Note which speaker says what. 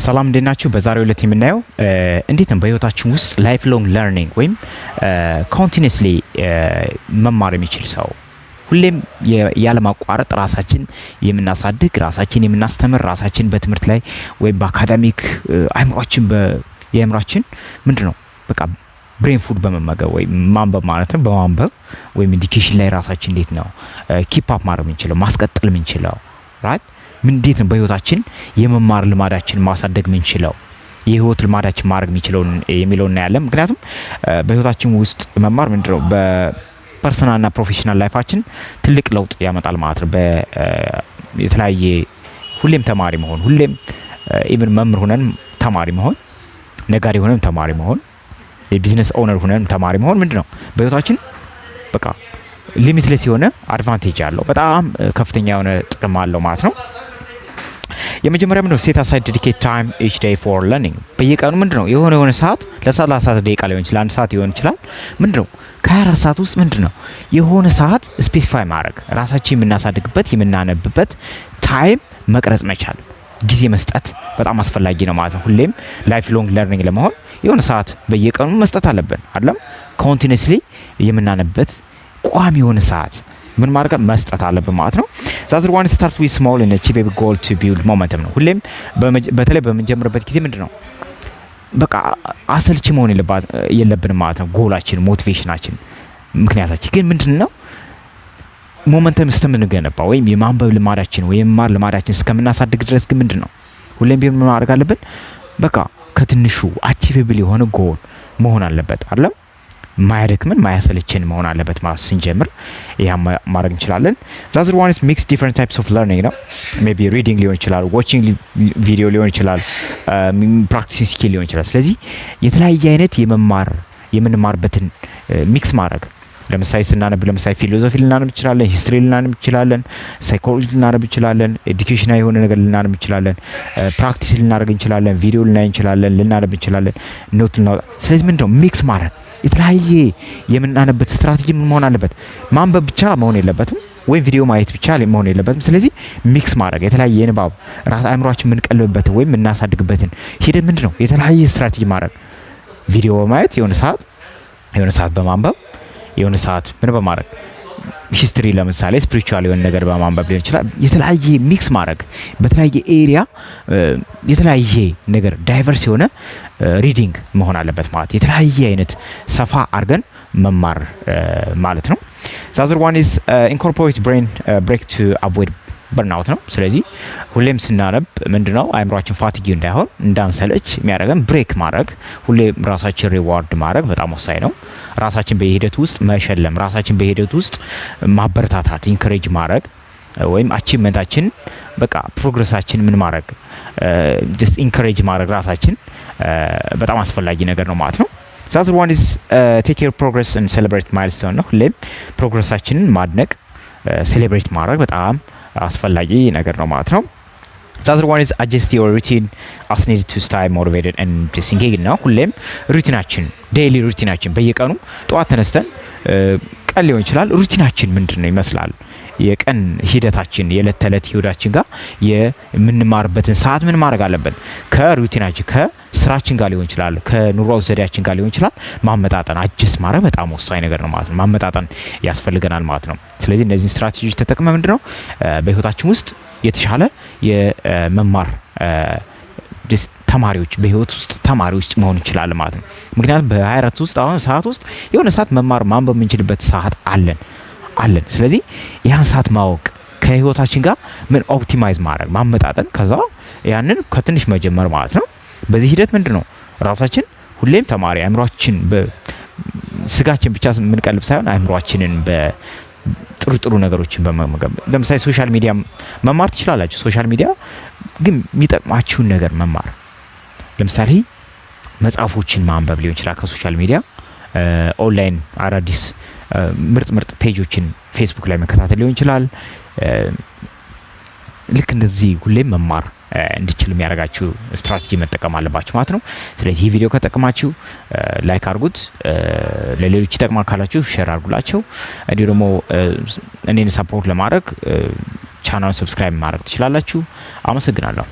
Speaker 1: ሰላም፣ እንዴት ናችሁ? በዛሬው ዕለት የምናየው እንዴት ነው በህይወታችን ውስጥ lifelong learning ወይም continuously መማር የሚችል ሰው፣ ሁሌም ያለማቋረጥ ራሳችን የምናሳድግ፣ ራሳችን የምናስተምር፣ ራሳችን በትምህርት ላይ ወይም በ academic አይምሯችን፣ የአእምሯችን ምንድን ነው በቃ brain food በመመገብ ወይም ማንበብ ማለት ነው። በማንበብ ወይም education ላይ ራሳችን እንዴት ነው keep up ማድረግ የምንችለው፣ ማስቀጠል የምንችለው፣ right? ምን እንዴት ነው በህይወታችን የመማር ልማዳችን ማሳደግ የምንችለው፣ የህይወት ልማዳችን ማድረግ የሚችለው የሚለው እናያለን። ምክንያቱም በህይወታችን ውስጥ መማር ምንድን ነው በ personal ና professional life ኣችን ትልቅ ለውጥ ያመጣል ማለት ነው። የተለያየ ሁሌም ተማሪ መሆን፣ ሁሌም even መምህር ሁነን ተማሪ መሆን፣ ነጋዴ ሆነን ተማሪ መሆን፣ የ business owner ሁነን ተማሪ መሆን ምንድን ነው በህይወታችን በቃ limitless የሆነ advantage አለው። በጣም ከፍተኛ የሆነ ጥቅም አለው ማለት ነው። የመጀመሪያ ምንድነው? Set aside dedicated time each day for learning። በየቀኑ ምንድነው የሆነ ሰዓት፣ ለ30 ደቂቃ ሊሆን ይችላል፣ አንድ ሰዓት ሊሆን ይችላል። ምንድነው ከ24 ሰዓት ውስጥ ምንድነው የሆነ ሰዓት specify ማድረግ፣ ራሳችን የምናሳድግበት፣ የምናነብበት time መቅረጽ መቻል፣ ጊዜ መስጠት በጣም አስፈላጊ ነው ማለት ነው። ሁሌም lifelong learning ለመሆን የሆነ ሰዓት በየቀኑ መስጠት አለብን አይደለም? Continuously የምናነብበት ቋሚ የሆነ ሰዓት ምን ማድረግ መስጠት አለብን ማለት ነው። The other one, start with small and achievable goal to build momentum ነው። ሁሌም በተለይ በምንጀምርበት ጊዜ ምንድን ነው በቃ አሰልቺ መሆን የለብንም ማለት ነው። Goal ኣችን፣ motivation ኣችን፣ ምክንያታችን ግን ምንድን ነው momentum እስከምንገነባ ወይም የማንበብ ልማዳችን ወይም የመማር ልማዳችን እስከምናሳድግ ድረስ ግን ምንድን ነው ሁሌም ቢሆን ምን ማድረግ አለብን? በቃ ከትንሹ achievable የሆነ ጎል መሆን አለበት አይደለም? ማያደክምን፣ ማያሰለችን መሆን አለበት ማለት ስንጀምር ያ ማድረግ እንችላለን። The other one is mix different types of learning ነው። Maybe reading ሊሆን ይችላል፣ watching video ሊሆን ይችላል፣ practicing skill ሊሆን ይችላል። ስለዚህ የተለያየ አይነት የመማር የምንማርበትን mix ማድረግ፣ ለምሳሌ ስናነብ ለምሳሌ philosophy ልናነብ እንችላለን፣ history ልናነብ እንችላለን፣ psychology ልናነብ እንችላለን፣ educational የሆነ ነገር ልናነብ እንችላለን፣ practice ልናደርግ እንችላለን፣ ቪዲዮ ልናይ እንችላለን፣ ልናነብ እንችላለን፣ note ልናወጣ። ስለዚህ ምንድነው mix ማድረግ፣ የተለያየ የምናነበት ስትራቴጂ ምን መሆን አለበት? ማንበብ ብቻ መሆን የለበትም ወይም ቪዲዮ ማየት ብቻ መሆን የለበትም። ስለዚህ mix ማድረግ፣ የተለያየ የንባብ ራስ አእምሯችን የምንቀልብበትን ወይም የምናሳድግበትን ሂደት ምንድነው የተለያየ ስትራቴጂ ማድረግ፣ ቪዲዮ በማየት የሆነ ሰዓት፣ የሆነ ሰዓት በማንበብ፣ የሆነ ሰዓት ምን በማድረግ history ለምሳሌ spiritual የሆነ ነገር በማንበብ ሊሆን ይችላል። የተለያየ mix ማድረግ፣ በተለያየ area የተለያየ ነገር diverse የሆነ reading መሆን አለበት ማለት የተለያየ አይነት ሰፋ አድርገን መማር ማለት ነው። The other one is incorporate brain break to avoid burnout ነው። ስለዚህ ሁሌም ስናነብ ምንድነው አእምሯችን fatigue እንዳይሆን፣ እንዳንሰለች የሚያደርገን break ማድረግ፣ ሁሌም ራሳችን reward ማድረግ በጣም ወሳኝ ነው። ራሳችን በሂደት ውስጥ መሸለም፣ ራሳችን በሂደት ውስጥ ማበረታታት፣ encourage ማድረግ ወይም achievement ኣችን በቃ progress ኣችን ምን ማድረግ፣ just encourage ማድረግ ራሳችን በጣም አስፈላጊ ነገር ነው ማለት ነው። The other one is take your progress and celebrate milestone ነው። ሁሌም progress ኣችንን ማድነቅ፣ celebrate ማድረግ በጣም አስፈላጊ ነገር ነው ማለት ነው። The other one is adjust your routine as needed to stay motivated and engaged ነው። ሁሌም routine ኣችን፣ daily routine ኣችን፣ በየቀኑ ጠዋት ተነስተን ቀን ሊሆን ይችላል፣ routine ኣችን ምንድን ነው ይመስላል፣ የቀን ሂደታችን፣ የዕለት ተዕለት ህይወታችን ጋር የምንማርበትን ሰዓት ምን ማድረግ አለብን? ከ routine ኣችን፣ ከስራችን ጋር ሊሆን ይችላል፣ ከኑሮ ዘዴያችን ጋር ሊሆን ይችላል። ማመጣጠን፣ adjust ማድረግ በጣም ወሳኝ ነገር ነው ማለት ነው። ማመጣጠን ያስፈልገናል ማለት ነው። ስለዚህ እነዚህን ስትራቴጂዎች ተጠቅመን ምንድን ነው በህይወታችን ውስጥ የተሻለ የመማር ተማሪዎች፣ በህይወት ውስጥ ተማሪዎች መሆን ይችላል ማለት ነው። ምክንያቱም በ24 ውስጥ አሁን ሰዓት ውስጥ የሆነ ሰዓት መማር ማንበብ የምንችልበት ሰዓት አለን። ስለዚህ ያን ሰዓት ማወቅ፣ ከህይወታችን ጋር ምን optimize ማድረግ፣ ማመጣጠን፣ ከዛ ያንን ከትንሽ መጀመር ማለት ነው። በዚህ ሂደት ምንድን ነው ራሳችን ሁሌም ተማሪ፣ አእምሯችን ስጋችን ብቻ የምንቀልብ ሳይሆን አእምሯችንን በጥሩ ጥሩ ነገሮችን በመመገብ፣ ለምሳሌ social media መማር ትችላላችሁ። Social media ግን የሚጠቅማችሁን ነገር መማር፣ ለምሳሌ መጽሐፎችን ማንበብ ሊሆን ይችላል። ከ social media online አዳዲስ ምርጥ ምርጥ page ኦችን ፌስቡክ ላይ መከታተል ሊሆን ይችላል። ልክ እንደዚህ ሁሌም መማር እንድችሉ የሚያደርጋችሁ ስትራቴጂ መጠቀም አለባችሁ ማለት ነው። ስለዚህ ይህ ቪዲዮ ከጠቀማችሁ like አድርጉት፣ ለሌሎች ይጠቅማል ካላችሁ share አድርጉላቸው። እንዲሁ ደግሞ እኔን support ለማድረግ channel ኡን subscribe ማድረግ ትችላላችሁ። አመሰግናለሁ።